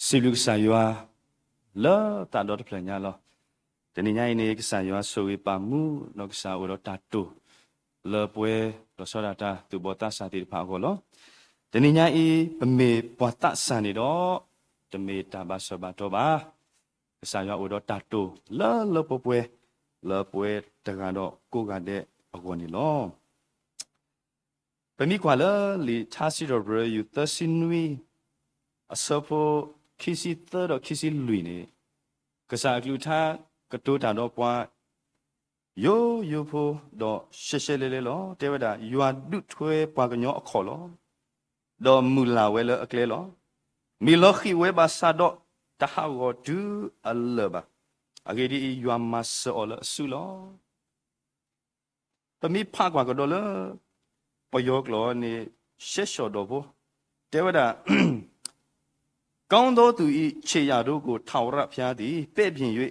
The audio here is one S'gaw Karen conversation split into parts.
စံးဘျုးကစၢ်ယွၤ လၢသးဒီတဖျၢၣ်ညါလီၤ. တနံၤညါအံၤန့ၣ် ကစၢ်ယွၤဆိၣ်ဂ့ၤပာ်မူ ဒီးကစၢ်အိၣ်ဒီးတၢ်တိာ် လၢပှဲၤ လီၤဆီဒၣ်တၢ်သူၣ်ဘီၣ်သးစၢ်သ့ၣ်တဖၣ်အဂီၢ်လီၤ. တနံၤညါအံၤ ပမ့ၢ်ပှၤသးစၢ်န့ၣ်ဒီး တမ့ၢ်တၢ်ဘၣ်ဆၢဘၣ်တီၤဘၣ်. ကစၢ်ယွၤအိၣ်ဒီးတၢ်တိာ်လၢလၢပှဲၤပှဲၤ လၢပဝဲတဂၤဒီးကိးဂၤဒဲးအဂီၢ်န့ၣ်လီၤ. ပမ့ၢ်ကွၢ်လၢလံာ်ထါစံးထီၣ်ပတြၢၤ ယူၢ်သၢဆံနွံ အဆၢဖိ ခံဆံသၢဒီးခံဆံလွံၢ်န့ၣ်, ကစၢ်အကလုၢ်ကထါကတိၤတၢ်ဒီးပှၤ ယိယိဖိ ဒီးရှဲရှဲလဲလဲလီၤ. တဲဝဲဒၣ်, ယွၤဒုးထွဲပှၤကညီအခီၣ်လီၤ. ဒီးမုၢ်လၢ်ဝဲလၢအကျဲလီၤ. မ့ၢ်လီၤဃံၤဝဲဘၣ်ဆၣ်ဒီး တဟးဂီၤတုၤအလၢာ်ဘၣ်. အဂ့ၢ်ဒ်အံၤ, ယွၤမၤစၢၤအီၤလၢအစုလီၤ. ပမ့ၢ်ဖးကွၢ်ကဒီးလၢ ပယီၤကျိာ်န့ၣ် ရှဲရှီၣ်ဒီးဖိ တဲဝဲဒၣ်, ကောင်းသောသူ၏ ခြေရာတို့ကို ထာဝရဘုရားသည် ပဲ့ပြင်၍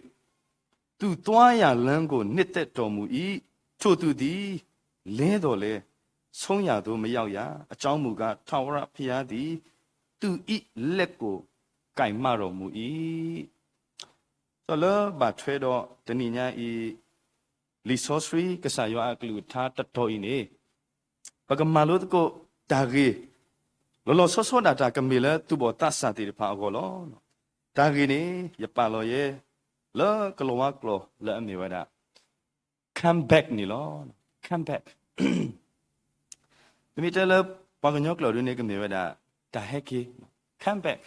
သူသွားရာလမ်းကို နှစ်သက်တော်မူ၏။ ထိုသူသည် လဲသော်လည်း ဆုံးရာသို့ မရောက်ရ။ အကြောင်းမူကား ထာဝရဘုရားသည် သူ၏လက်ကို ကိုင်မတော်မူ၏. ဒီးလၢဘၣ်ထွဲဒီးတနံၤညါအံၤ လံာ်စီဆှံကစၢ်ယွၤအကလုၢ်ကထါတတီၤအံၤန့ၣ်, ပကမၤလိသကိးတၢ်ဂ့ၢ် လီၤလီၤဆီဆီဒၣ်တၢ် ကမ့ၢ်လၢသူၣ်ဘီၣ်သးစၢ်သ့ၣ်တဖၣ်အဂီၢ်လီၤ. တၢ်ဂ့ၢ်န့ၣ် ယပာ်လီၤယဲ လၢကလီၤဝါကျိာ်လၢအမ့ၢ်ဝဲဒၣ် come back န့ၣ်လီၤ. Come back. ပမ့ၢ်တဲလၢပှၤကညီကျိာ်ဒ်န့ၣ် ကမ့ၢ်ဝဲဒၣ် တၢ်ဟဲက့ၤ, come back.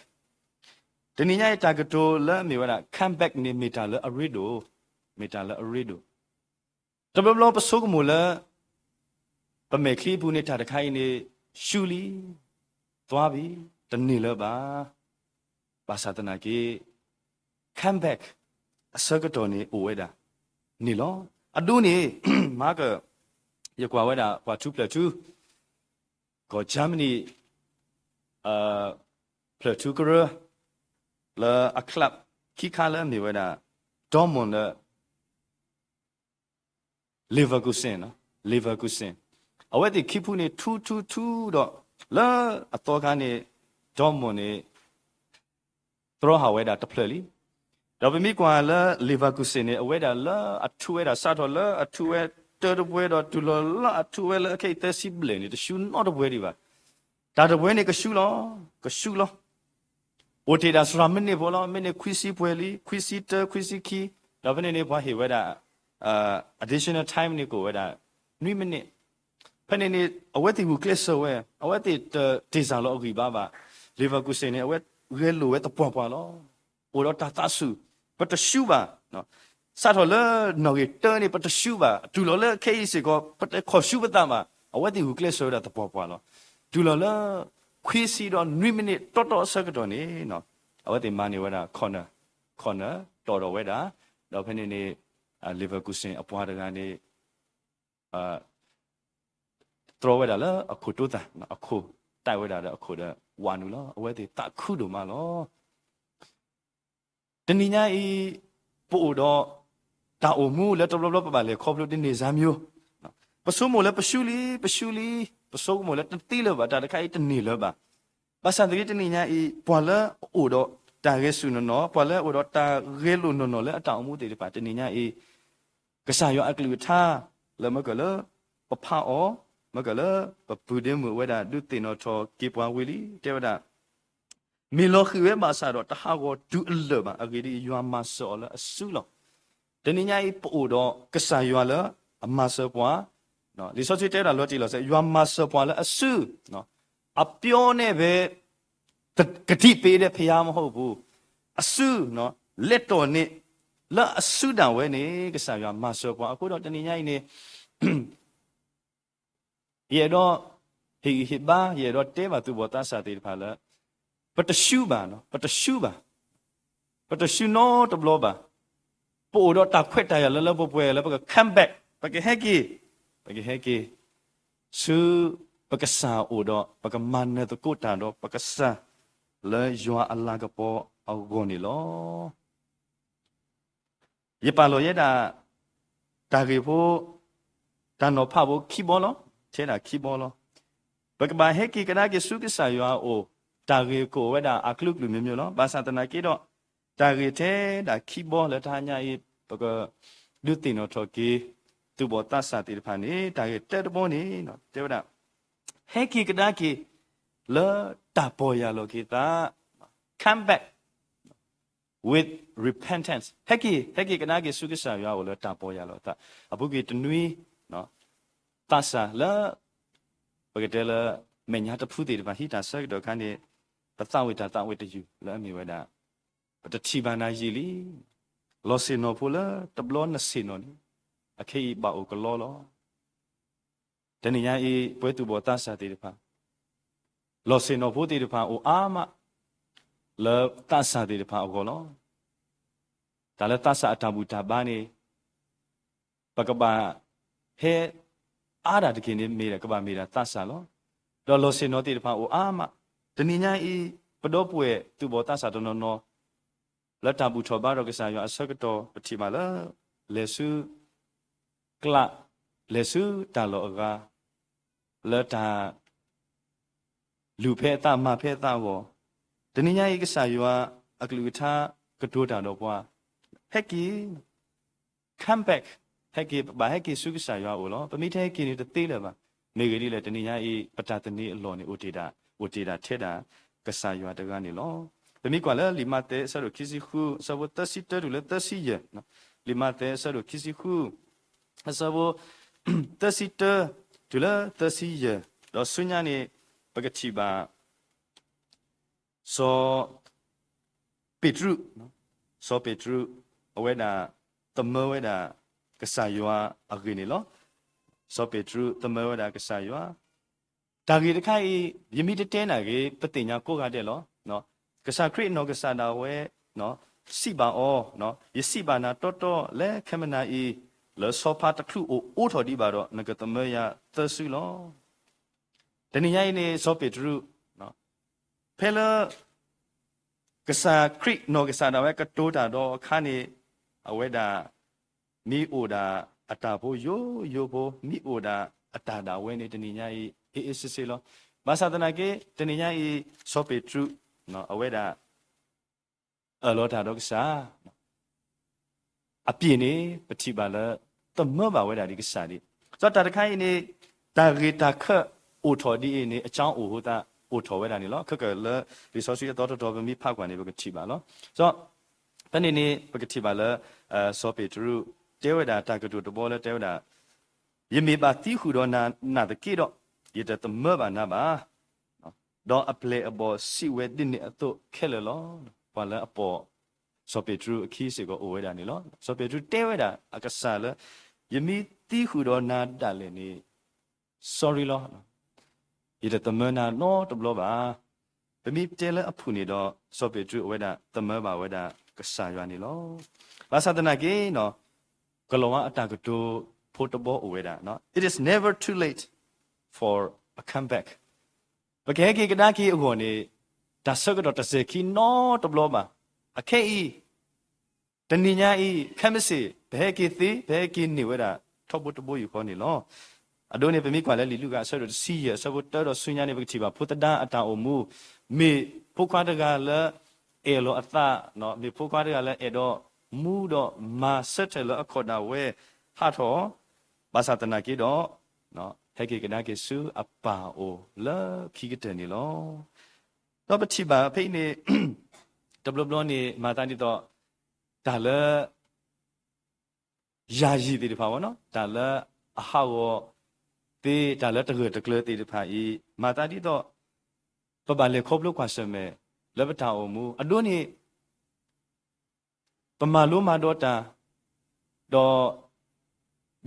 တနံၤညါအံၤ တၢ်ကတိၤလၢအမ့ၢ်ဝဲဒၣ် come back န့ၣ် မ့ၢ်တၢ်လၢအရ့ဒိၣ်, မ့ၢ်တၢ်လၢအရ့ဒိၣ်. တဘျီဘျီပဆိကမိၣ်လၢ ပမဲာ်ချံအပူၤန့ၣ် တၢ်တခါအံၤန့ၣ် ရှုံးလံ, သွားပြီ, တန့ၢ်လၢၤဘၣ်. ဘၣ်ဆၣ်သနာ်က့ come back အဆၢကတီၢ်န့ၣ်အိၣ်ဝဲဒၣ်န့ၣ်လီၤ. အဒိန့ၣ် မၤက ယကွၢ်ဝဲဒၣ်ပှၤထူဖျၢၣ်ထူ ကီၢ် Germany ဖျၢၣ်ထူကရၢ လၢအ club ခံခါလၢအမ့ၢ်ဝဲဒၣ် Dortmund ဒီး Leverkusen, Leverkusen အဝဲသ့ၣ်ခံဖုန့ၣ် ထူထူထူဒီး လၢအသီခါန့ၣ် Dortmund န့ၣ် တြီဟးဝဲဒၣ်တဖျၢၣ်လံ. ဒီးပမ့ၢ်ကွၢ်လၢ Leverkusen န့ၣ် အဝဲဒၣ်လၢအထူဝဲဒၣ် စးထီၣ်လၢအထူဝဲတၢတပွဲဒီး တုၤလီၤလၢအထူဝဲလၢအခဲအံၤသၢဆံဘျဲၣ်န့ၣ် တရှုံးနီတပွဲဒံးဘၣ်. တၢ်တပွဲန့ၣ်ကရှုံးလီၤ, ကရှုံးလီၤ. အိၣ်တ့ၢ်ဒၣ်စှၤမံးနံးဖိလီၤ, မံးနံးခွံဆံပှဲၤလံ, ခွံဆံတၢ, ခွံဆံခံ, ဒီးဖဲန့ၣ်န့ၣ် ပှၤဟ့ၣ်ဝဲဒၣ် additional time န့ၣ် ကအိၣ်ဝဲဒၣ် နွံမံးနံး. ဖဲန့ၣ်န့ၣ် အဝဲသ့ၣ်ဂုာ်ကျဲးစၢးဝဲ, အဝဲသ့ၣ်တတ့ၢ်စၢ်လီၤအဂံၢ်ဘါဘၣ်. Leverkusen န့ၣ် အဝဲဂဲၤလိာ်ဝဲသပှၢ်ပှၢ်လီၤ. အိၣ်ဒီးတၢ်သးဆူၣ်, ပတရှုံးဘၣ်. စးထီၣ်လၢနီၣ်ဂံၢ်တၢန့ၣ် ပတရှုံးဘၣ်, တုၤလီၤလၢခဲအံၤစ့ၢ်ကီး ပတခီၣ်ရှုံးပသးဘၣ်. အဝဲသ့ၣ်ဂုာ်ကျဲးစၢးဝဲဒၣ်သပှၢ်ပှၢ်လီၤ. တုၤလီၤလၢ ခွံဆံဒီးနွံမံးနံးတီတီအဆၢကတီၢ်န့ၣ် အဝဲသ့ၣ်မၤန့ၢ်ဝဲဒၣ် corner, corner တီၣ်ဒီးဝဲဒၣ်, ဒီးဖဲန့ၣ်န့ၣ် Leverkusen အပှၤတဂၤန့ၣ် တြီဝဲဒၣ်လၢအခိၣ်တိသၣ်, အခိၣ် တၢ်ဝဲဒၣ်ဒီးအခိၣ်ဒီး ဝးနုာ်လီၤ. အဝဲသ့ၣ်သးခုဒိၣ်မးလီၤ. တနံၤညါအံၤ ပအိၣ်ဒီးတၢ်အိၣ်မူလၢတဘျီဘျီပဘၣ်လဲၤခီဖျိတန့ၢ်စါမံၤ, ပဆိကမိၣ်လၢပရှုံးလံ, ပရှုံးလံ, ပဆိကမိၣ်လၢတသ့လၢၤဘၣ်, တၢ်တခါအံၤတန့ၢ်လၢၤဘၣ်. ဘၣ်ဆၣ်သနာ်က့တနံၤညါအံၤ ပှၤလၢအအိၣ်ဒီးတၢ်ဂဲၤဆူၣ်နီၢ်နီၢ်, ပှၤလၢအအိၣ်ဒီးတၢ်ဂဲၤလိာ်နီၢ်နီၢ်လၢအတၢ်အိၣ်မူသ့ၣ်တဖၣ် တနံၤညါအံၤ ကစၢ်ယွၤအကလုၢ်ကထါ လၢမ့ၢ်ကလၢ ပဖးအီၤ, မ့ၢ်ကလၢ ပပုၢ်ဒ့မုၣ်ဝဲဒၣ် ဒုးသ့ၣ်နီၣ်ထီၣ်က့ၤပှၤဝံၤလံ, တဲဝဲဒၣ် မ့ၢ်လီၤဃံၤဝဲဘၣ်ဆၣ်ဒီး တဟးဂီၤတုၤအလၢာ်ဘၣ်. အဂ့ၢ်ဒ်အံၤ, ယွၤမၤစၢၤအီၤလၢအစုလီၤ. တနံၤညါအံၤ ပအိၣ်ဒီးကစၢ်ယွၤလၢအမၤစၢၤပှၤ, လံာ်စီဆှံတဲဝဲဒၣ်လီၤတံၢ်လီၤဆဲး, ယွၤမၤစၢၤပှၤလၢအစု, အပျီန့ၣ်ဖဲ ကတိပေးတဲ့ဘုရားမဟုတ်ဘူး, အစု, လဲၤတီၢ်န့ၣ် လၢအစုဒၣ်ဝဲန့ၣ် ကစၢ်ယွၤမၤစၢၤပှၤ. အဃိဒီးတနံၤညါအံၤန့ၣ် ယအဲၣ်ဒိး ဟ့ၣ်ဂံၢ်ဟ့ၣ်ဘါ, ယအဲၣ်ဒိးတဲဘၣ်သူၣ်ဘီၣ်သးစၢ်သ့ၣ်တဖၣ်လၢ ပတရှုံးဘၣ်, ပတရှုံးဘၣ်, ပတရှုံးနီတဘျီဘၣ်. ပအိၣ်ဒီးတၢ်ခွဲးတၢ်ယာ်လၢလၢပှဲၤပှဲၤလၢပက come back, ပကဟဲက့ၤ, ပကဟဲက့ၤ ဆူ ပကစၢ်အအိၣ်ဒီး ပကမၤနၢၤသကိးတၢ်ဒီးပကစၢ် လၢယွၤအလၤကပီၤအဂီၢ်န့ၣ်လီၤ. ယပာ်လီၤယဲဒၣ် တၢ်ဂ့ၢ်ဖိ တၢ်နီၤဖးဖိခံဘီလီၤ, ထဲဒၣ်ခံဘီလီၤ. ပကဘၣ်ဟဲက့ၤကဒါက့ၤဆူကစၢ်ယွၤအအိၣ်, တၢ်ဂ့ၢ်ကအိၣ်ဝဲဒၣ်အကလုာ်ကလုာ် မျိုးမျိုး လီၤ. ဘၣ်ဆၣ်သနာ်က့ဒီး တၢ်ဂ့ၢ်ထဲဒၣ်ခံဘီလၢတဟါညါအံၤ ပကဒုးသ့ၣ်နီၣ်ထီၣ်က့ၤ သူၣ်ဘီၣ်သးစၢ်သ့ၣ်တဖၣ်န့ၣ် တၢ်ဂ့ၢ်တၢတဘီန့ၣ် တဲဝဲဒၣ် ဟဲက့ၤကဒါက့ၤ လၢတၢ်ပီၢ်ယၢ်လီၤက့ၤသး come back with repentance. ဟဲက့ၤ ဟဲက့ၤကဒါက့ၤဆူကစၢ်ယွၤအအိၣ်လၢတၢ်ပီၢ်ယၢ်လီၤသး. အပူၤကွံာ်တနွံ သးစၢ်လၢ ပကတဲလၢ မဲာ်ညါတဖုသ့ၣ်တဖၣ် ဟံးတၢ်ဆၢကတီၢ်အခါန့ၣ် ပသးဝံၣ်တၢ်သးဝံၣ်တယုၢ်လၢအမ့ၢ်ဝဲဒၣ် ပတထံၣ်ဘၣ်နၤယံာ်လံ. လီၤဆ့ၣ်နီၤဖိလၢတဘျီနဆ့ၣ်နီၤန့ၣ် အခဲအံၤဘၣ်အိၣ်ကလီလီၤ. တနံၤညါအံၤ ပဝဲသူၣ်ဘီၣ်သးစၢ်သ့ၣ်တဖၣ် လီၤဆ့ၣ်နီၤဖိသ့ၣ်တဖၣ်အိၣ်အါမး လၢသးစၢ်သ့ၣ်တဖၣ်အဂီၢ်လီၤ. တၢ်လၢသးစၢ်အတၢ်ဘူၣ်တၢ်ဘါန့ၣ် ပကဘၣ်ဟဲအါဒၣ်တက့ၢ်န့ၣ် မ့ၢ်ဒၣ်ကဘၣ်မ့ၢ်ဒၣ်သးစၢ်လီၤ. ဒီးလီၤဆ့ၣ်နီၤသ့ၣ်တဖၣ်အိၣ်အါမး. တနံၤညါအံၤ ပဒီပုၢ်ဝဲၢ်သူၣ်ဘီၣ်သးစၢ်တနီၤနီၤ လၢတၢ်ဘူၣ်ထီၣ်ဘါထီၣ်ကစၢ်ယွၤအဆၢကတီၢ် ပထံၣ်ဘၣ်လၢ လဲၤဆူ ကျး လဲၤဆူတၢ်လီၢ်အဂၤ လၢတၢ် လူၤဖဲအသးမၤဖဲအသးအဂီၢ်, တနံၤညါအံၤ ကစၢ်ယွၤအကလုၢ်ကထါကတိၤတၢ်ဒီးပှၤ, ဟဲက့ၤ come back, ဟဲက့ၤ ပဘၣ်ဟဲက့ၤဆူကစၢ်ယွၤအအိၣ်လီၤ. ပမ့ၢ်တဟဲက့ၤန့ၣ်တသ့လၢၤဘၣ်. မ့ၢ်ဂ့ၢ်ဒ်လဲၣ် တနံၤညါအံၤ ပတၢ်သန့ၤအလီၢ်န့ၣ် အိၣ်တ့ၢ်ဒၣ် အိၣ်တ့ၢ်ဒၣ်ထဲဒၣ် ကစၢ်ယွၤတဂၤန့ၣ်လီၤ. ပမ့ၢ်ကွၢ်လၢလံာ်မးသဲအဆၢဒိၣ်ခံဆံဃု အဆၢဖိသၢဆံတၢတုၤလၢသၢဆံယဲၢ်, လံာ်မးသဲအဆၢဒိၣ်ခံဆံဃု အဆၢဖိ သၢဆံတၢ တုၤလၢသၢဆံယဲၢ်, ဒီးဆူညါန့ၣ် ပကထံၣ်ဘၣ် စီၤ ပ့းတရူး, စီၤပ့းတရူး အဝဲဒၣ် သမၢဝဲဒၣ် ကစၢ်ယွၤအဂ့ၢ်န့ၣ်လီၤ. စီၤပ့းတရူး သမၢဝဲဒၣ်ကစၢ်ယွၤ, တၢ်ဂ့ၢ်တခါအံၤ ယမ့ၢ်တတဲနၤဂ့ၤ ပသ့ၣ်ညါကိးဂၤဒဲးလီၤ. ကစၢ်ခရံာ်နီၢ်ကစၢ်ဒၣ်ဝဲ စံးဘၣ်အီၤ, ယစံးဘၣ်နၤတီတီလၢခဲမနၤအံၤ, လၢဆီဖါတချုးအိၣ်အိးထီၣ်ဒံးဘၣ်ဒီး နကသမၢယၤသၢစုလီၤ. တနံၤညါအံၤန့ၣ် စီၤပ့းတရူး ဖဲလၢ ကစၢ်ခရံာ်နီၢ်ကစၢ်ဒၣ်ဝဲကတိၤတၢ်ဒီးအခါန့ၣ် အဝဲဒၣ် မ့ၢ်အိၣ်ဒၣ်အတၢ်ဖိယိယိဖိ မ့ၢ်အိၣ်ဒၣ်အတၢ်ဒၣ်ဝဲန့ၣ် တနံၤညါအံၤ ဟ့ၣ်ဟ့ၣ်စ့စ့လီၤ. ဘၣ်ဆၣ်သနာ်က့ တနံၤညါအံၤ စီၤပ့းတရူး အဝဲဒၣ် အၢၣ်လီၤတၢ်ဒီးကစၢ် အပျ့ၤန့ၣ် ပထံၣ်ဘၣ်လၢ သမၢဘၣ်ဝဲဒၣ်ဒံးကစၢ်ဒံး. ဒီးတၢ်တခါအံၤန့ၣ် တၢ်ဂ့ၢ်တၢ်ခၢၣ်အိၣ်ထီၣ်ဒ်အံၤန့ၣ် အကၠီအိၣ်အဃိသတး အိၣ်ထီၣ်ဝဲဒၣ်န့ၣ်လီၤ. ခဲကလၢ လံာ်စီဆှံအသီတတီၤ ပမ့ၢ်ဖးကွၢ်န့ၣ် ပကထံၣ်ဘၣ်လီၤ. ဒီး ဖဲန့ၣ်န့ၣ် ပကထံၣ်ဘၣ်လၢ စီၤပ့းတရူး တဲဝဲဒၣ်တၢ်ကတိၤတဘီလၢတဲဝဲဒၣ် ယမ့ၢ်ဘၣ်သံဃုာ်ဒီးနၤနာ်သက့ဒီး ယတသမၢဘၣ်နၤဘၣ်. ဒီးအပျဲၢ်အဘီၣ်စံးဝဲဒ်န့ၣ်အသိးခဲလၢာ်လီၤ. ပှၤလၢအပိာ် စီၤပ့းတရူးအခံစ့ၢ်ကီးအိၣ်ဝဲဒၣ်န့ၣ်လီၤ. စီၤပ့းတရူးတဲဝဲဒၣ်အကစၢ်လၢ ယမ့ၢ်သံဃုာ်ဒီးနၤဒၣ်လဲာ်န့ၣ် sorry လီၤ. ယတသမၢနၤနီတဘျီဘၣ်. ပမ့ၢ်တဲလၢအဖုၣ်န့ၣ်ဒီး စီၤပ့းတရူးအဝဲဒၣ်သမၢဘၣ်ဝဲဒၣ်ကစၢ်ယွၤန့ၣ်လီၤ. ဘၣ်ဆၣ်သနာ်က့ ကလီၤဝါအတၢ်ကတိၤဖိတဘီအိၣ်ဝဲဒၣ် It is never too late for a comeback. ပကဟဲက့ၤကဒါက့ၤအဂီၢ်န့ၣ် တၢ်ဆၢကတီၢ်တစဲၤခံနီတဘျီဘၣ်. အခဲအံၤ တနံၤညါအံၤ ခဲမုၢ်ဆ့ၣ် ပဟဲက့ၤသ့ ပဟဲက့ၤန့ၢ်ဝဲဒၣ် ထီဘိတဘိယူၢ်ဃီန့ၣ်လီၤ. အဒိန့ၣ် ပမ့ၢ်ကွၢ်လၢလံာ်လူၤကၣ်အဆၢဒိၣ်တဆံယဲၢ် အဆၢဖိတၢဒီးဆူညါန့ၣ် ပကထံၣ်ဘၣ်ဖိသဒါအတၢ်အိၣ်မူ, မ့ၢ်ဖိခွါတဂၤလၢ အဲၣ်လီၤအသး, မ့ၢ်ဖိခွါတဂၤလၢအဲၣ်ဒိးမူဒီးမၤဆၢထၢၣ်လၢအခီၣ်ဒၣ်ဝဲဟးထီၣ်, ဘၣ်ဆၣ်သနာ်က့ဒီး ဟဲက့ၤကဒါက့ၤဆူအပၢ်အအိၣ်လၢခံကတၢၢ်န့ၣ်လီၤ. ဒီးပထံၣ်ဘၣ်ဖဲအံၤန့ၣ် တဘျီဘျီန့ၣ် မၤသးဒ်သိး တၢ်လၢ ယၤယံၤသ့ၣ်တဖၣ်ဝဲနီၤ တၢ်လၢအဟးဂီၤသ့ တၢ်လၢတဂၢၢ်တကျၢၤသ့ၣ်တဖၣ်အံၤ မၤသးဒ်သိး ပဘၣ်လဲၤခီဖျိကွၢ်ဆၢၣ်မဲာ် လၢပတၢ်အိၣ်မူ အဒိန့ၣ် ပမၤလိမၤဒိးတၢ်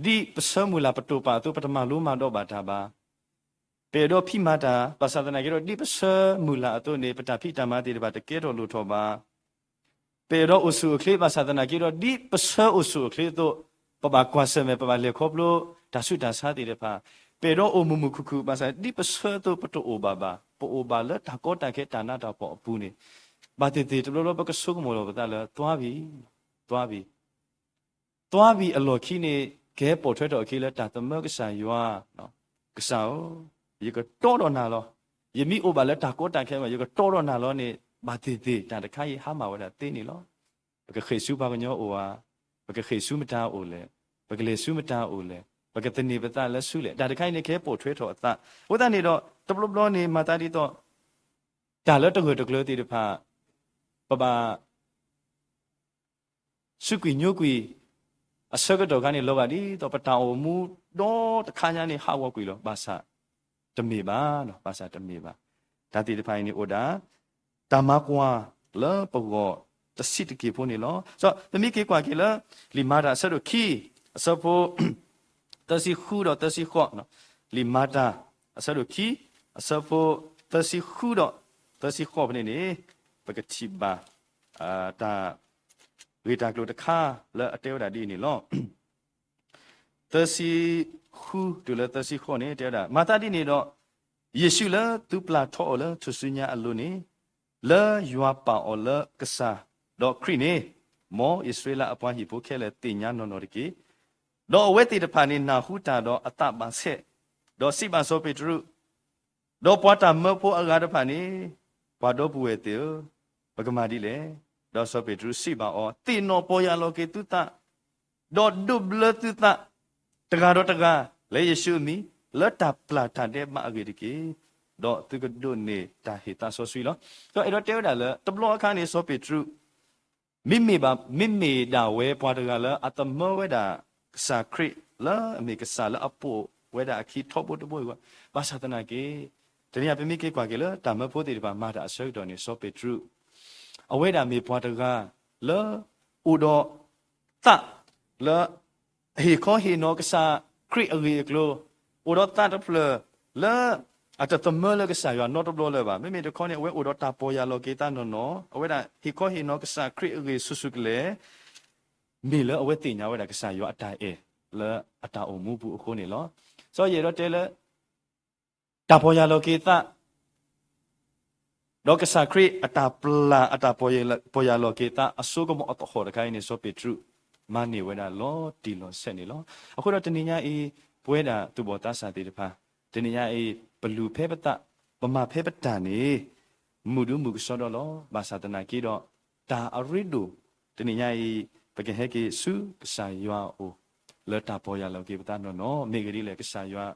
ဒီး ဒ်ပဆၢမုၢ်လၢ်ပတိာ်ပာ်အသိး ပတမၤလိမၤဒိးဘၣ်တၢ်ဘၣ်. ပအဲၣ်ဒိးဖံးမၤတၢ် ဘၣ်ဆၣ်သနာ်က့ဒီး ဒ်ပဆၢမုၢ်လၢ်အသိးန့ၣ် ပတၢ်ဖံးတၢ်မၤသ့ၣ်တဖၣ်တကဲထီၣ်လိၣ်ထီၣ်ဘၣ်. ပအဲၣ်ဒိးအိၣ်ဆူၣ်အိၣ်ချ့ ဘၣ်ဆၣ်သနာ်က့ဒီး ဒ်ပဆၢအိၣ်ဆူၣ်အိၣ်ချ့အသိး ပဘၣ်ကွၢ်ဆၢၣ်မဲာ် ပဘၣ်လဲၤခီဖျိ တၢ်ဆူးတၢ်ဆါသ့ၣ်တဖၣ်, ပအဲၣ်ဒိးအိၣ်မုာ်မုာ်ခုၣ်ခုၣ် ဘၣ်ဆၣ်ဒ်ပဆၢအသိး ပတအိၣ်ဘၣ်ဘၣ်, ပအိၣ်ဘၣ်လၢတၢ်ကီတၢ်ခဲတၢ်နးတၢ်ဖှီၣ်အပူၤန့ၣ်, ဘၣ်သ့ၣ်သ့ၣ်တဘျီဘျီ ပကဆိကမိၣ်လီၤပသးလၢ သွါဘံၣ်, သွါဘံၣ် သွါဘံၣ်အလီၢ်ခံန့ၣ် ကဟဲပိာ်ထွဲထီၣ်အခံလၢတၢ်သမၢကစၢ်ယွၤ, ကစၢ်ဧၢ, ယကတီဒီးနၤလီၤ. ယမ့ၢ်အိၣ်ဘၣ်လၢတၢ်ကီတၢ်ခဲဘၣ် ယကတီဒီးနၤလီၤန့ၣ် ဘၣ်သ့ၣ်သ့ၣ် တၢ်တခါအံၤဟါမၢ်ဝဲဒၣ်သ့န့ၣ်လီၤ. ပကဃ့ၢ်ဆူပှၤကညီအိၣ်ဧါ, ပကဃ့ၢ်ဆူမတၤအိၣ်လဲၣ်, ပကလဲၤဆူမတၤအိၣ်လဲၣ်, ပကသန့ၤပသးလၢဆူလဲၣ်, တၢ်တခါအံၤန့ၣ် ကဟဲပိာ်ထွဲထီၣ်အသး. အဃိသတးန့ၣ်ဒီး တဘျီဘျီန့ၣ် မၤသးဒ်သိး တၢ်လၢတဂၢၢ်တကျၢၤသ့ၣ်တဖၣ် ပဘၣ် စူးကွံာ်ညိကွံာ် အဆၢကတီၢ်ခါန့ၣ် လီၤဂာ်ဒ်သိး ပတၢ်အိၣ်မူဒီတခါညါန့ၣ် ဟးဂီၤကွံာ်လီၤ. ဘၣ်ဆၣ်တမ့ၢ်ဘၣ်, ဘၣ်ဆၣ်တမ့ၢ်ဘၣ်. တၢ်သ့ၣ်တဖၣ်အံၤန့ၣ်အိၣ်ဒၣ် တၢ်မၤကွၢ်လၢပဂီၢ်တဆံးတက့ၢ်ဖိန့ၣ်လီၤ. ဒီးပမ့ၢ်က့ၤကွၢ်က့ၤလၢ လံာ်မၤတၢ်အဆၢဒိၣ်ခံ အဆၢဖိ သၢဆံဃုဒီးသၢဆံဃိး, လံာ်မၤတၢ်အဆၢဒိၣ်ခံ အဆၢဖိ သၢဆံဃုဒီးသၢဆံဃိးဖဲန့ၣ်န့ၣ် ပကထံၣ်ဘၣ် တၢ်ဂ့ၢ်တၢ်ကျိၤတခါလၢအတဲဝဲဒၣ်ဒ်အံၤန့ၣ်လီၤ. သၢဆံဃုတုၤလၢသၢဆံဃိးန့ၣ် တဲဝဲဒၣ်, မၤသးဒ်န့ၣ်ဒီး ယ့ၣ်ၡူးလၢသုပျၢ်ထီအီၤလၢထူၣ်စုညါအလိၤန့ၣ်, လၢယွၤပာ်အီၤလၢကစၢ်ဒီးခရံာ်န့ၣ်, မ်အံၣ်စရ့လးအပှၤဟံၣ်ဖိခဲလၢာ်သ့ၣ်ညါနီၢ်နီၢ်တက့ၢ်. ဒီးအဝဲသ့ၣ်တဖၣ်န့ၣ် နၢ်ဟူတၢ်ဒီးအသးဘၣ်ဆဲး, ဒီးစံးဘၣ်စီၤပ့းတရူး, ဒီးပှၤတၢ်မၢဖိအဂၤတဖၣ်န့ၣ်, ပှၤဒီပုၢ်ဝဲၢ်သ့ၣ်ဧၢ, ပကမၤဒ်လဲၣ်. ဒီးစီၤပ့းတရူးစံးဘၣ်အီၤ, သ့ၣ်နီၣ်ပီၢ်ယၢ်လီၤက့ၤသုသး, ဒီးဒိးဘျၢသုသး, တဂၤဒီးတဂၤ, လၢယ့ၣ်ၡူးအမံၤ, လၢတၢ်ပျၢ်တၢ်ဒဲးဘးအဂ့ၢ်တက့ၢ်. ဒီးသုကဒိးန့ၢ်တၢ်ဟ့ၣ်သးစီဆှံလီၤ. ဒီးအဲၣ်ဒိးတဲဝဲဒၣ်လၢ တဘျီအခါန့ၣ် စီၤပ့းတရူး မ့မ့ၢ်ဘၣ်, မ့မ့ၢ်ဒၣ်ဝဲပှၤတဂၤလၢအသမၢဝဲဒၣ်ကစၢ်ခရံာ်လၢအမ့ၢ်ကစၢ်လၢအပိာ်ဝဲဒၣ်အခံထီဘိတဘိအံၤ, ဘၣ်ဆၣ်သနာ်က့ တနံၤအံၤပမ့ၢ်က့ၤကွၢ်က့ၤလၢတၢ်မၢဖိသ့ၣ်တဖၣ်မၤတၢ်အဆၢကတီၢ်န့ၣ် စီၤပ့းတရူး အဝဲဒၣ်မ့ၢ်ပှၤတဂၤလၢ အိၣ်ဒီးသးလၢ ဟ့ၣ်ခီဟ့ၣ်နီၤကစၢ်ခရံာ်အဂ့ၢ်အကျိၤ, အိၣ်ဒီးသးတဖျၢၣ်လၢ အတသမၢလၢကစၢ်ယွၤနီတဘျီလၢၤဘၣ်. မ့မ့ၢ်တခီန့ၣ် အဝဲအိၣ်ဒီးတၢ်ပီၢ်ယၢ်လီၤက့ၤသးနီၢ်နီၢ်, အဝဲဒၣ်ဟ့ၣ်ခီဟ့ၣ်နီၤကစၢ်ခရံာ်အဂ့ၢ်ဆူၣ်ဆူၣ်ကလဲာ် မ့ၢ်လၢအဝဲသ့ၣ်ညါဝဲဒၣ်ကစၢ်ယွၤအတၢ်အဲၣ်လၢအတၢ်အိၣ်မူပူၤအဃိန့ၣ်လီၤ. စီၤယဲၢ်ဒီးတဲလၢ တၢ်ပီၢ်ယၢ်လီၤက့ၤသး ဒီးကစၢ်ခရံာ်အတၢ်ပျၢ်အတၢ်ပီၢ်ယၢ်လီၤက့ၤသးအစိကမီၤအသဟီၣ်တခါအံၤန့ၣ် စီၤပ့းတရူး မၤန့ၢ်ဝဲဒၣ်လီၤတံၢ်လီၤဆဲးန့ၣ်လီၤ. အဃိဒီးတနံၤညါအံၤ ပဝဲဒၣ်သူၣ်ဘီၣ်သးစၢ်သ့ၣ်တဖၣ် တနံၤညါအံၤ ပလူၤဖဲပသး, ပမၤဖဲပတၢ်န့ၣ် မုာ်ဒိၣ်မုာ်ကစီဒီလီၤ. ဘၣ်ဆၣ်သနာ်က့ဒီး တၢ်အရ့ဒိၣ် တနံၤညါအံၤ ပကဟဲက့ၤဆူကစၢ်ယွၤအအိၣ် လၢတၢ်ပီၢ်ယၢ်လီၤက့ၤပသးနီၢ်နီၢ်, မ့ၢ်ဂ့ၢ်ဒ်လဲၣ် ကစၢ်ယွၤ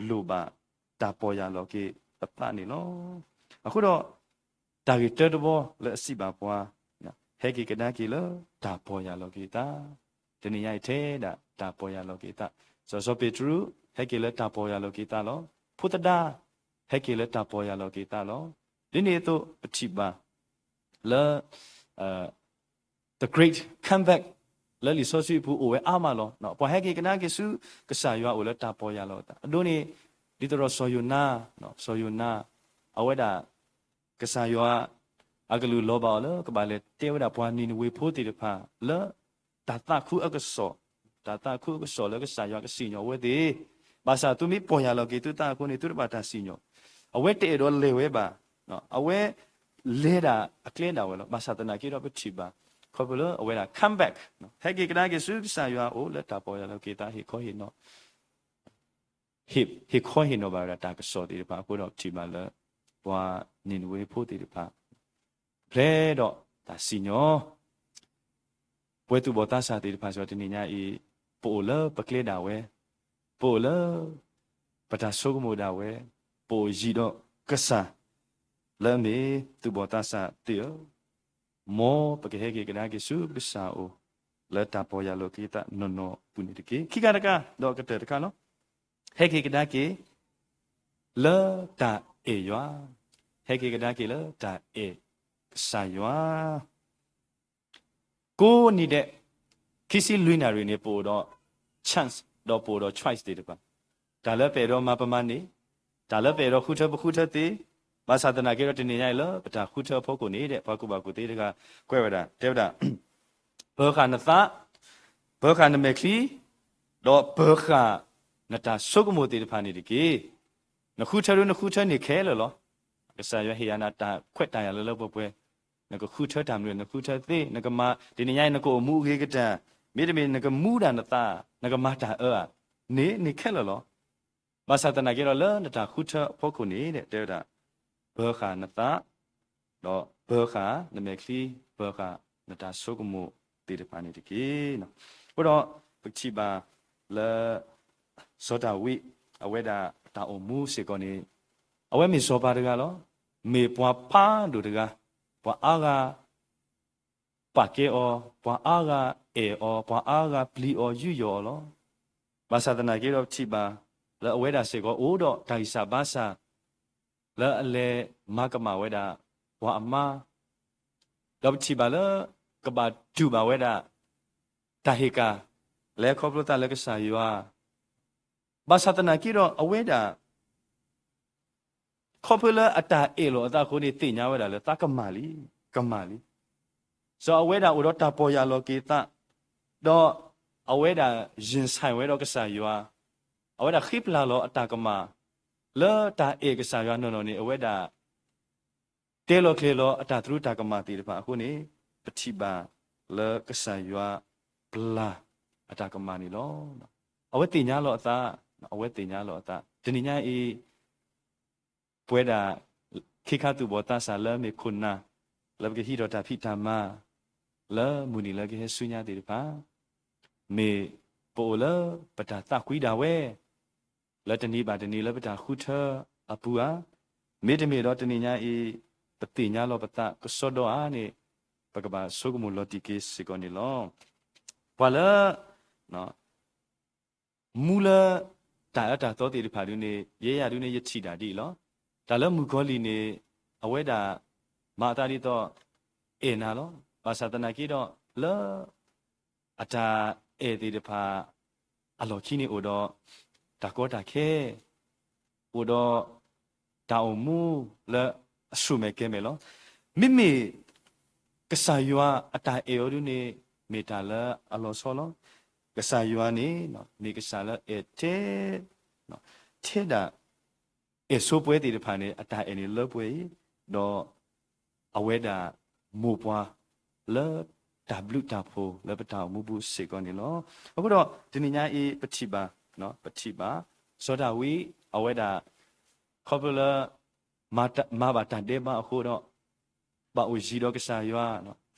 လိၣ်ဘၣ်တၢ်ပီၢ်ယၢ်လီၤက့ၤပသးန့ၣ်လီၤ. အဃိဒီး တၢ်ဂ့ၢ်တၢတဘီလၢအစံးဘၣ်ပှၤ, ဟဲက့ၤကဒါက့ၤလၢတၢ်ပီၢ်ယၢ်လီၤက့ၤသး, တနံၤညါအံၤထဲဒၣ်တၢ်ပီၢ်ယၢ်လီၤက့ၤသး, စီၤစီၤပ့းတရူး ဟဲက့ၤလၢတၢ်ပီၢ်ယၢ်လီၤက့ၤသးလီၤ. ဖိသဒါ ဟဲက့ၤလၢတၢ်ပီၢ်ယၢ်လီၤက့ၤသးလီၤ. ဒ်န့ၣ်အသိးပထံၣ်ဘၣ်လၢ the great comeback လၢလံာ်စီဆှံအပူၤအိၣ်ဝဲအါမးလီၤ. ပှၤဟဲက့ၤကဒါက့ၤဆူကစၢ်ယွၤအိၣ်လၢတၢ်ပီၢ်ယၢ်လီၤက့ၤသး, အဒိန့ၣ် ဒ်သိးဒီးစီၤယိၤနါ, စီၤယိၤနါ အဝဲဒၣ် ကစၢ်ယွၤ အကလုၢ်လီၤဘၣ်အီၤလၢကဘၣ်လဲၤတဲဝဲဒၣ်ပှၤနံၤနဝ့ၤဖိသ့ၣ်တဖၣ်လၢ တၢ်သးခုအကစီၣ်, တၢ်သးခုအကစီၣ်လၢကစၢ်ယွၤကစံၣ်ညီၣ်အဝဲသ့ၣ်, ဘၣ်ဆၣ်သုမ့ၢ်ပီၢ်ယၢ်လီၤက့ၤသုသးအဃိန့ၣ် သုတဘၣ်တၢ်စံၣ်ညီၣ်, အဝဲတအဲၣ်ဒိးလဲၤဝဲဘၣ်, အဝဲလဲၤဒၣ်အကျဲဒၣ်ဝဲလီၤ. ဘၣ်ဆၣ်သနာ်က့ဒီးပထံၣ်ဘၣ် ခီဖျိလၢအဝဲဒၣ် come back, ဟဲက့ၤကဒါက့ၤဆူကစၢ်ယွၤအအိၣ်လၢတၢ်ပီၢ်ယၢ်လီၤက့ၤသး ဟ့ၣ်ခီဟ့ၣ်နီၤ ဟ့ၣ်ခီဟ့ၣ်နီၤဘၣ်ဝဲဒၣ်တၢ်ကစီၣ်သ့ၣ်တဖၣ်အဃိဒီး ပထံၣ်ဘၣ်လၢ ပှၤနံၤနဝ့ဖိသ့ၣ်တဖၣ် ဖျဲးဒီးတၢ်စံၣ်ညီၣ်, ပဝဲသူၣ်ဘီၣ်သးစၢ်သ့ၣ်တဖၣ်စ့ၢ်ကီးတနံၤညါအံၤ ပအိၣ်လၢပကျဲဒၣ်ဝဲ, ပအိၣ်လၢ ပတၢ်ဆိကမိၣ်ဒၣ်ဝဲ, ပအိၣ်ယံၤဒီးကစၢ် လၢအမ့ၢ်သူၣ်ဘီၣ်သးစၢ်သ့ၣ်ဧၢ, မ်ပကဟဲက့ၤကဒါက့ၤဆူကစၢ်အအိၣ် လၢတၢ်ပီၢ်ယၢ်လီၤက့ၤသးနီၢ်နီၢ်အပူၤန့ၣ်တက့ၢ်. ခံခါတခါ ဒီးကတၢၢ်တခါလီၤ. ဟဲက့ၤကဒါက့ၤ လၢတၢ်အဲၣ်ယွၤ, ဟဲက့ၤကဒါက့ၤလၢတၢ်အဲၣ်ကစၢ်ယွၤ ကိးနံၤဒဲး ခံဆံလွံၢ်နၣ်ရံၣ်န့ၣ် ပအိၣ်ဒီး chance ဒီးပအိၣ်ဒီး choice သ့ၣ်တဖၣ်, တၢ်လၢပအဲၣ်ဒိးမၤပမၤန့ၣ်, တၢ်လၢပအဲၣ်ဒိးဃုထၢပဃုထၢသ့, ဘၣ်ဆၣ်သနာ်က့ဒီးတနံၤညါအံၤလၢပတၢ်ဃုထၢအဖီခိၣ်န့ၣ်ဒီး ပှၤကူၣ်ဘၣ်ကူၣ်သ့တဂၤ ကွဲးဝဲဒၣ် တဲဝဲဒၣ် ပၢၤဃာ်နသး, ပၢၤဃာ်နမဲာ်ချံ, ဒီးပၢၤဃာ်နတၢ်ဆိကမိၣ်သ့ၣ်တဖၣ်န့ၣ်တက့ၢ်. နဃုထၢဒၣ်နဃုထၢန့ၣ်ခဲလၢာ်လီၤ. ကစၢ်ယွၤဟ့ၣ်ယၤနၤတၢ်ခွဲးတၢ်ယာ်လၢလၢပှဲၤပှဲၤ, နကဃုထၢတၢ်မနုၤ နဃုထၢသ့, နကမၤ တနံၤညါအံၤ နကအိၣ်မူအဂ့ၤကတၢၢ်, မ့တမ့ၢ်နကမူဒၣ်နသး, နကမၤတၢ်အၢဧါ, န့ၣ်န့ၣ်ခဲလၢာ်လီၤ. ဘၣ်ဆၣ်သနာ်က့ဒီးလၢနတၢ်ဃုထၢအဖီခိၣ်န့ၣ်ဒီး တဲဝဲဒၣ် ဘၢဃာ်နသး ဒီးဘၢဃာ်နမဲာ်ချံ, ဘၢဃာ်နတၢ်ဆိကမိၣ်သ့ၣ်တဖၣ်န့ၣ်တက့ၢ်. အဃိဒီး ပကထံၣ်ဘၣ်လၢ စီၤဒၤဝံး အဝဲဒၣ်တၢ်အိၣ်မူစ့ၢ်ကီးန့ၣ် အဝဲမ့ၢ်စီၤပၤတဂၤလီၤ. မ့ၢ်ပှၤဖးဒိၣ်တဂၤ, ပှၤအါဂၤ ပာ်ကဲအီၤ, ပှၤအါဂၤအဲၣ်အီၤ, ပှၤအါဂၤပျံၤအီၤယူးယီၣ်အီၤလီၤ. ဘၣ်ဆၣ်သနာ်က့ဒီး ပထံၣ်ဘၣ်လၢအဝဲဒၣ်စ့ၢ်ကီးအိၣ်ဒီးတၢ်ဂံၢ်စၢ်ဘါစၢ် လၢအလဲၤမၤကမၣ်ဝဲဒၣ်ပှၤအမါ, ဒီးပထံၣ်ဘၣ်လၢ ကဘၣ်တူၢ်ဘၣ်ဝဲဒၣ် တၢ်ဟ့ၣ်ကၣ် လဲၤခီဖျိသးလၢကစၢ်ယွၤ, ဘၣ်ဆၣ်သနာ်က့ဒီး အဝဲဒၣ် ခီဖျိလၢအတၢ်အဲၣ်လိာ်အသးအဃိန့ၣ် သ့ၣ်ညါဝဲဒၣ်လၢသးကမၣ်လံ, ကမၣ်လံ. စီၤအဝဲဒၣ်အိၣ်ဒီးတၢ်ပီၢ်ယၢ်လီၤက့ၤသး, ဒီးအဝဲဒၣ် ရင်ဆိုင် ဝဲဒီးကစၢ်ယွၤ, အဝဲဒၣ်ဃ့ပျၢ်လီၤအတၢ်ကမၣ် လၢတၢ်အဲၣ်ကစၢ်ယွၤနီၢ်နီၢ်န့ၣ် အဝဲဒၣ် တဲလီၤကျဲၤလီၤအတၢ်သရူးတၢ်ကမၣ်သ့ၣ်တဖၣ်အဃိန့ၣ် ပထံၣ်ဘၣ်လၢကစၢ်ယွၤပျၢ်အတၢ်ကမၣ်န့ၣ်လီၤ. အဝဲသ့ၣ်ညါလီၤအသး, အဝဲသ့ၣ်ညါလီၤအသး. တနံၤညါအံၤ ပဝဲဒၣ် ခ့ခါသူၣ်ဘီၣ်သးစၢ်လၢမ့ၢ်ခိၣ်နၢ် လၢပကဟံးထီၣ်တၢ်ဖံးတၢ်မၤ လၢမုၢ်နံၤလၢကဟဲဆူညါသ့ၣ်တဖၣ် မ့ၢ်ပအိၣ်လၢပတၢ်သးကွံဒၣ်ဝဲ လၢတနံၤဘၣ်တနံၤလၢပတၢ်ဃုထၢအပူၤဧါ, မ့တမ့ၢ်ဒီးတနံၤညါအံၤ ပသ့ၣ်ညါလီၤပသးကစီဒီဧါန့ၣ် ပကဘၣ်ဆိကမိၣ်လီၤတံၢ်က့ၤစ့ၢ်ကီးန့ၣ်လီၤ. ပှၤလၢ မူလၢ တၢ်အၢတၢ်သီသ့ၣ်တဖၣ်ဒုန့ၣ် ယဲယၤဒုန့ၣ် ယထံၣ်ဒၣ်ဒ်အံၤလီၤ. တၢ်လၢမုၣ်ကီၤလံၢ်န့ၣ် အဝဲဒၣ် မၤအသးဒ်သိး အဲၣ်နၤလီၤ. ဘၣ်ဆၣ်သနာ်က့ဒီး လၢ အတၢ်အဲၣ်သ့ၣ်တဖၣ် အလီၢ်ခံန့ၣ်အိၣ်ဒီး တၢ်ကီတၢ်ခဲ အိၣ်ဒီး တၢ်အိၣ်မူလၢအဆူၣ်မဲာ်ကဲၤမဲာ်လီၤ. မ့မ့ၢ် ကစၢ်ယွၤအတၢ်အဲၣ်အီၤဒုန့ၣ် မ့ၢ်တၢ်လၢအလီၤဆီလီၤ. ကစၢ်ယွၤန့ၣ် မ့ၢ်ကစၢ်လၢအဲၣ်ထဲ ထဲဒၣ် အဲၣ်ဆိပှဲၤသ့ၣ်တဖၣ်န့ၣ် အတၢ်အဲၣ်န့ၣ်လၢပှဲၤအံၤ, ဒီး အဝဲဒၣ်မိၢ်ပှၢ် လၢတၢ်ဘျုးတၢ်ဖှိၣ်လၢပတၢ်အိၣ်မူပူၤစ့ၢ်ကီးန့ၣ်လီၤ. အဃိဒီးတနံၤညါအံၤ ပထံၣ်ဘၣ်, ပထံၣ်ဘၣ် စီၤဒၤဝံး အဝဲဒၣ် ခီဖျိလၢ မၤဘၣ်တၢ်ဒဲးဘးအဃိဒီး ဘၣ်အိၣ်ယံၤဒီးကစၢ်ယွၤ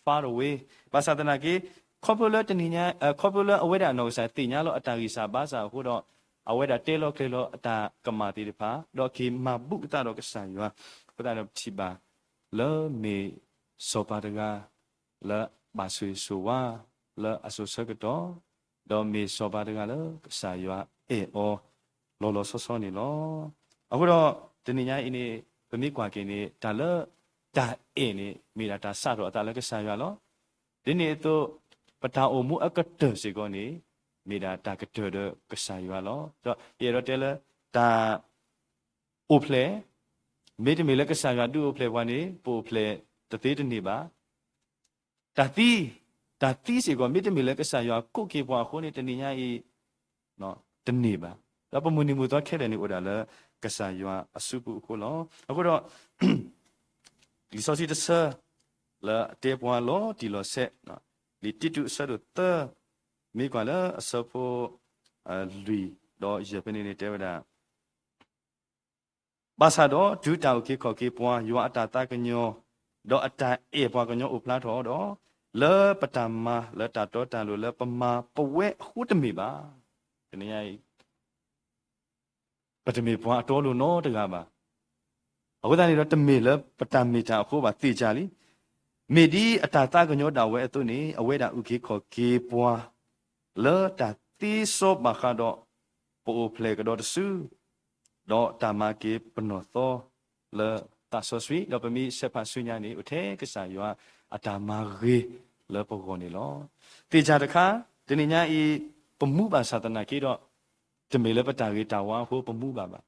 far away, ဘၣ်ဆၣ်သနာ်က့ ခီဖျိလၢတနံၤညါ ခီဖျိလၢအဝဲဒၣ်အနီၢ်ကစၢ် သ့ၣ်ညါလီၤအတၢ်ဂံၢ်စၢ်ဘါစၢ်အဃိဒီး အဝဲဒၣ်တဲလီၤကျဲၤလီၤအတၢ်ကမၣ်သ့ၣ်တဖၣ် ဒီးက့ၤမၤဘူၣ်ကသးဒီးကစၢ်ယွၤ, အဃိသတးဒီးပထံၣ်ဘၣ် လၢမ့ၢ်စီၤပၤတဂၤ လၢဘၣ်ဆိၣ်ဂ့ၤဆိၣ်ဝါ လၢအစိၤဆၢကတီၢ်, ဒီးမ့ၢ်စီၤပၤတဂၤလၢကစၢ်ယွၤအဲၣ်အီၤ လီၤလီၤဆီဆီန့ၣ်လီၤ. အဃိဒီး တနံၤညါအံၤန့ၣ် ပမ့ၢ်ကွၢ်က့ၤန့ၣ် တၢ်လၢ တၢ်အဲၣ်န့ၣ် မ့ၢ်ဒၣ်တၢ်စးထီၣ်အသးလၢကစၢ်ယွၤလီၤ. ဒ်န့ၣ်အသိး ပတၢ်အိၣ်မူအကတၢၢ်စ့ၢ်ကီးန့ၣ် မ့ၢ်ဒၣ်တၢ်ကတၢၢ်ဒီးကစၢ်ယွၤလီၤ. ဒီးယအဲၣ်ဒိးတဲလၢ တၢ် အိၣ်ဖျဲၣ်, မ့တမ့ၢ်လၢကစၢ်ယွၤဒုးအိၣ်ဖျဲၣ်ပှၤန့ၣ် ပအိၣ်ဖျဲၣ်တသ့တန့ၢ်ဘၣ်. တၢ်သံ, တၢ်သံစ့ၢ်ကီး မ့တမ့ၢ်လၢကစၢ်ယွၤကိးက့ၤပှၤအဃိန့ၣ် တနံၤညါအံၤ တန့ၢ်ဘၣ်. ဒီးပမုၢ်နံၤမုၢ်သီခဲလၢာ်န့ၣ်အိၣ်ဒၣ်လၢ ကစၢ်ယွၤအစုပူၤအဃိလီၤ. အဃိဒီး လံာ်စီဆှံတဆၢ လၢအတဲပှၤလီၤတံၢ်လီၤဆဲး, လံာ်တံတူးအဆၢဒိၣ်သၢ, မ့ၢ်ကွၢ်လၢအဆၢဖိ လွံၢ် ဒီးယဲၢ်ဖဲန့ၣ်န့ၣ်တဲဝဲဒၣ် ဘၣ်ဆၣ်ဒီးတုၤတၢ်အုၣ်က့ၤခီၣ်က့ၤပှၤ ယွၤအတၢ်သးကညီၤ ဒီးအတၢ်အဲၣ်ပှၤကညီအိၣ်ဖျါထီၣ်ဒီး, လၢပတၢ်မၤလၢတၢ်တီတၢ်လိၤလၢပမၤပဝဲအဃိတမ့ၢ်ဘၣ်. တနံၤညါအံၤ ပတမ့ၢ်ပှၤအတီအလိၤနီတဂၤဘၣ်. အဃိသတးန့ၣ်ဒီး တမ့ၢ်လၢပတၢ်မ့ၢ်တၢ်အဃိဘၣ်သ့ၣ်ညါလံ. မ့ၢ်ဒ်အတၢ်သးကညီၤဒၣ်ဝဲအသိးန့ၣ် အဝဲဒၣ်အုၣ်က့ၤခီၣ်က့ၤပှၤ လၢတၢ်သ့စီဘၣ်ဃးဒီး ပအိၣ်ဖျဲၣ်ကဒီးတစု ဒီးတၢ်မၤက့ၤပနီၢ်သီလၢသးစီဆှံ ဒီးပမ့ၢ်ဆဲးဖးဆူညါန့ၣ် အိၣ်ထဲကစၢ်ယွၤအတၢ်မၤဂ့ၤလၢပဂီၢ်န့ၣ်လီၤ. သ့ၣ်ညါတခါ တနံၤညါအံၤ ပမူဘၣ်ဆၣ်သနာ်က့ဒီး တမ့ၢ်လၢပတၢ်ဂ့ၤတၢ်ဝါအဃိပမူဘၣ်ဘၣ်.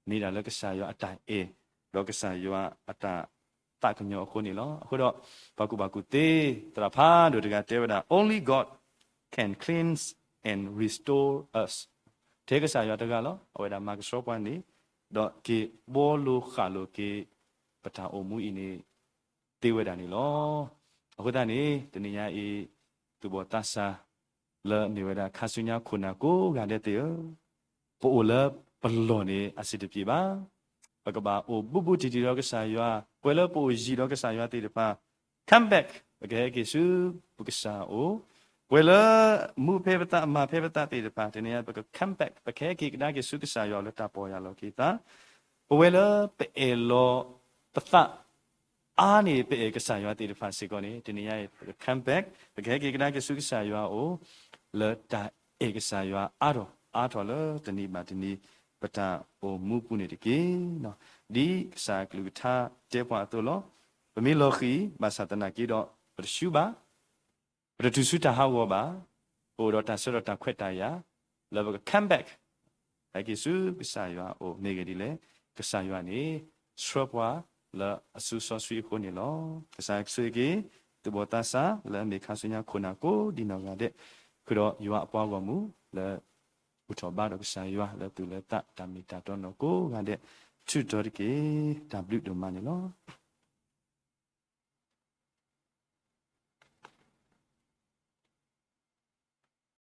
မ့ၢ်ဒၣ်လၢကစၢ်ယွၤအတၢ်အဲၣ် ဒီးကစၢ်ယွၤအတၢ်သးကညီၤအဃိန့ၣ်လီၤ. အဃိဒီး ပှၤကူၣ်ဘၣ်ကူၣ်သ့ သရၣ်ဖးဒိၣ်တဂၤတဲဝဲဒၣ် Only God can cleanse and restore us. ထဲကစၢ်ယွၤတဂၤလီၤ. အဝဲဒၣ်မၤကဆှီပှၤန့ၣ် ဒီးက့ၤဘှီလိာ်ဃာ်လိာ်က့ၤ ပတၢ်အိၣ်မူအံၤန့ၣ် သ့ဝဲဒၣ်န့ၣ်လီၤ. အဃိသတးန့ၣ် တနံၤညါအံၤ သူၣ်ဘီၣ်သးစၢ် လၢမ့ၢ်ဝဲဒၣ်ခါဆူညါခိၣ်နၢ်ကိးဂၤဒဲးသ့ၣ်ဧၢ, ပအိၣ်လၢပလီၢ်န့ၣ်အဆင်တပြေဘၣ်. ပကဘၣ်အိၣ်ဘူးဘူးတံၢ်တံၢ်ဒီးကစၢ်ယွၤ, ပဝဲလၢပအိၣ်ယံၤဒီးကစၢ်ယွၤသ့ၣ်တဖၣ် come back ပကဟဲက့ၤဆူပကစၢ်အအိၣ်, ပဝဲလၢမူဖဲပသး မၤဖဲပသးသ့ၣ်တဖၣ် တနံၤအံၤ ပက come back ပကဟဲက့ၤကဒါက့ၤဆူကစၢ်ယွၤလၢတၢ်ပီၢ်ယၢ်လီၤက့ၤသး, ပဝဲလၢပအဲၣ်လီၤပသး အါန့ၢ် ပအဲၣ်ကစၢ်ယွၤသ့ၣ်တဖၣ်စ့ၢ်ကီးန့ၣ် တနံၤအံၤ ပက come back ပကဟဲက့ၤကဒါက့ၤဆူကစၢ်ယွၤအအိၣ် လၢတၢ်အဲၣ်ကစၢ်ယွၤအါထီၣ်အါထီၣ်လၢတနံၤဘၣ်တနံၤ ပတၢ်အိၣ်မူပူၤန့ၣ်တက့ၢ်. ဒ်ကစၢ်အကလုၢ်ကထါတဲပှၤအသိးလီၤ. ပမ့ၢ်လီၤဃံၤ ဘၣ်ဆၣ်သနာ်က့ဒီး ပတဆူဘၣ် ပတတုၤဆူတၢ်ဟးဂီၤဘၣ်, ပအိၣ်ဒီးတၢ်ဆၢဒီးတၢ်ခွဲးတၢ်ယာ် လၢပက come back ဟဲက့ၤဆူကစၢ်ယွၤအအိၣ်မ့ၢ်ဂ့ၤဒ်လဲၣ်, ကစၢ်ယွၤန့ၣ် ဆှၢပှၤလၢအစိၤစီဆှံအဃိန့ၣ်လီၤ. ကစၢ်ဆိၣ်ဂ့ၤက့ၤ သူၣ်ဘီၣ်သးစၢ်လၢအမ့ၢ်ခါဆူညါခိၣ်နၢ်ကိးဒံးနီၢ်ဂၤဒဲး, ဃုာ်ဒီးယွၤအပှၤဂီၢ်မုၢ်လၢ ဘူၣ်ထီၣ်ဘါထီၣ်ကစၢ်ယွၤလၢသူၣ်လၢသးတၢ်မ့ၢ်တၢ်တီနီၢ်ကိးဂၤဒဲး, ဆူတီၤတက့ၢ်. တၢ်ဘျုးဒိၣ်မးန့ၣ်လီၤ.